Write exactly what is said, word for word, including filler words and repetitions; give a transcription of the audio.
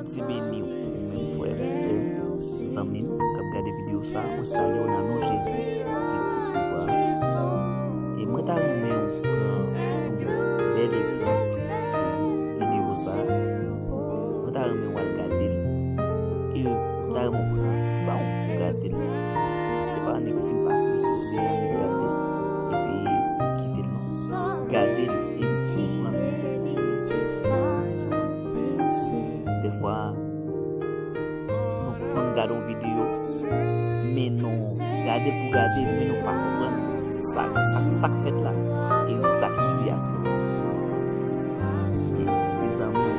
Ti beni w, ou menm frè m, sè m, zanmi m k ap gade videyo sa, mwen salye w nan non Jezi ki gen tout pouvwa. E mwen ta renmen w pran yon bèl egzanp sou videyo sa. Mwen ta renmen w al gade l. E mwen ta renmen w pran san w pou gade l. Se pa annik fin pase sou videyo a, annik gade l. Epi ou kite l non. Gade l e ou konprann. Dèfwa, nou konn gade yon videyo, men nou gade pou gade, men nou pa konprann sa, sa, sa k fèt la, e sa k di a tou. E se te zanmi w,